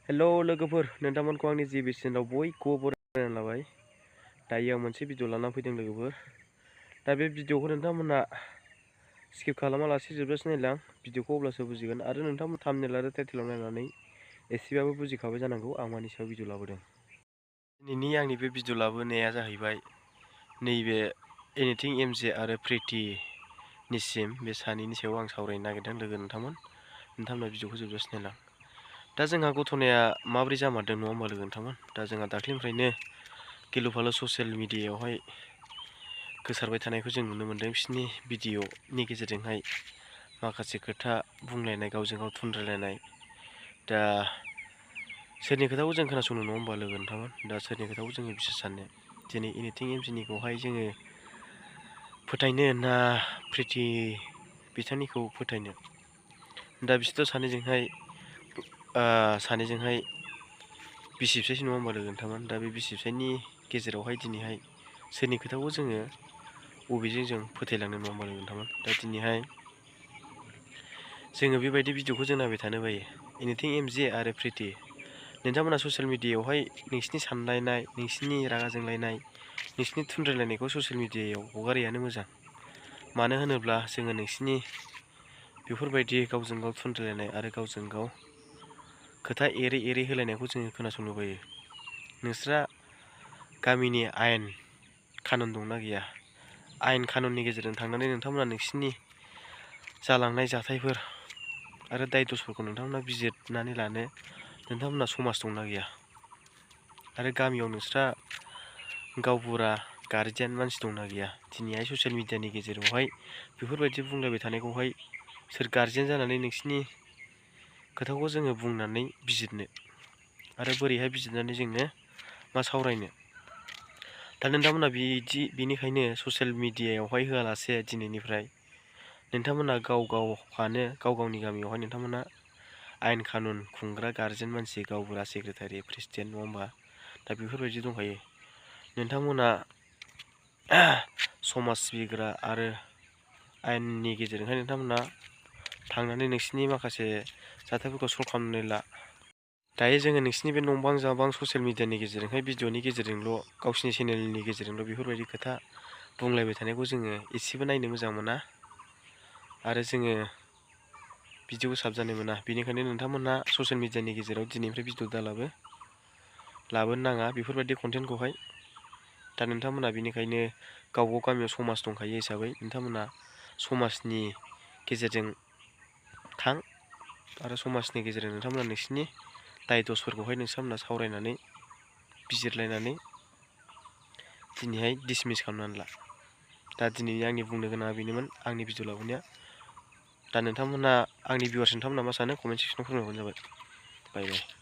Hello लोगोफोर नोंथांमोनखौ आंनि जि चेनेलाव बयखौबो बरायना लाबाय। दायो आं मोनसे भिडिअ लाना फैदों लोगोफोर। दा बे भिडिअखौ नोंथांमोना स्किप खालामालासे जोबजासिम नायलां भिडिअखौ अब्लासो बुजिगोन आरो नोंथांमोन थाम्बनेल आरो टाइटेलाव नायनानै एसेबाबो बुजिखाबाय जानांगौ आं मानि सायाव भिडिअ लाबोदों। दिनैनि आंनि बे भिडिअ लाबोनाया जाहैबाय नैबे एनिथिं एमजे आरो प्रिटिनिसिम बे सानैनि सायाव आं सावरायनो नागिरदों लोगो नोंथांमोना भिडिअखौ जोबजासिम नायलां। दा जोंहा गथ'नाया माबोरै जामारदों नङा होमबा लोगो नोंथांमोन। दा जोंहा दाख्लिनिफ्रायनो गिलु फालु ससियेल मिडियायावहाय गोसारबाय थानायखौ जों नुनो मोन्दों। बिसोरनि भिडिअनि गेजेरजोंहाय माखासे खोथा बुंलायनाय, गावजों गाव थुनज्लायलायनाय। दा सोरनि खोथाखौ जों खोनासंनो नङा होमबा लोगो नोंथांमोन। दा सोरनि खोथाखौ जोङो बिसास साननो। दिनै एनिथिं एमजेनिखौहाय जोङो फोथायनो ना प्रिटि बिथांनिखौ फोथायनो। दा बिसोरथ' सानैजोंहाय बिसि फिसायसो नङा होमबा लोगो नोंथांमोन। दा बे बिसि फिसायनि गेजेरावहाय दिनैहाय सोरनि खोथाखौ जोङो बबेजों जों फोथायलांनो नङा होमबा लोगो नोंथांमोन। दा दिनैहाय जोङो बेबायदि भिडिअखौ जों नायबाय थानो बायो। एनिथिं एमजे आरो प्रिटि नोंथांमोना ससियेल मिडियायावहाय नोंसिनि सानलायनाय, नोंसिनि रागा जोंलायनाय, नोंसिनि थुनज्लायलायनायखौ ससियेल मिडियायाव हगारैयानो मोजां। मानो होनोब्ला जोङो नोंसिनि बेफोरबायदि गावजों गाव थुनज्लायनाय आरो गावजों गाव खोथा एरै एरै होलायनायखौ जोङो खोनासंनो बायो। नोंस्रा गामिनि आयेन कानुन दंना गैया? आयेन कानुननि गेजेरजों थांनानै नोंथांमोना नोंसिनि जालांनाय जाथायफोर आरो दाय दसफोरखौ नोंथांमोना बिजिरनानै लानो नोंथांमोना समाज दंना गैया? आरो गामियाव नोंस्रा गावबुरा गारजेन मानसि दंना गैया? दिनैहाय ससियेल मिडियानि गेजेरावहाय बेफोरबायदि बुंलायबाय थानायखौहाय सोर गारजेन जानानै नोंसिनि खोथाखौ जोङो बुंनानै बिजिरनो आरो बोरैहाय बिजिरनानै जोङो मा सावरायनो। दा नोंथांमोना बेनिखायनो ससियेल मिडियायावहाय होआलासे दिनैनिफ्राय नोंथांमोना गाव गावनि गामियावहाय नोंथांमोना आयेन कानुन खुंग्रा गारजेन मानसि, गावबुरा, सेक्रेटारि, प्रेसिडेन्ट नङा होमबा। दा बेफोरबायदि दंखायो। नोंथांमोना समाज सिबिग्रा आरो आयेननि गेजेरजोंहाय नोंथांमोना थांनानै नोंसिनि माखासे जाथायफोरखौ सल्भ खालामनानै ला। दायो जोङो नोंसिनि बे नंबां जाबां ससियेल मिडियानि गेजेरजोंहाय भिडिअनि गेजेरजोंल' गावसिनि चेनेलनि गेजेरजोंल' बेफोरबायदि खोथा बुंलायबाय थानायखौ जोङो एसेबो नायनो मोजां मोना आरो जोङो बिदिखौ साबजानाय मोना। बेनिखायनो नोंथांमोनहा ससियेल मिडियानि गेजेराव दिनैनिफ्राय भिडिअ लाबोनो नाङा बेफोरबायदि कन्टेन्टखौहाय। दा नोंथांमोना बेनिखायनो गावबागाव गामियाव समाज दंखायो हिसाबै नोंथांमोना समाजनि गेजेरजों थां आरो समाजनि गेजेरजों नोंथांमोना नोंसिनि दाय दसफोरखौहाय नोंथांमोना सावरायनानै बिजिरलायनानै दिनैहाय डिसमिस खालामनानै ला। दा दिनै आंनि बुंनो गोनाङा बेनोमोन आंनि भिडिअ लाबोनाया। दा नोंथांमोना आंनि भिउवार्स नोंथांमोना मा सानो कमेन्ट सेक्सनाव फोरमायबानो जाबाय। बाय बाय।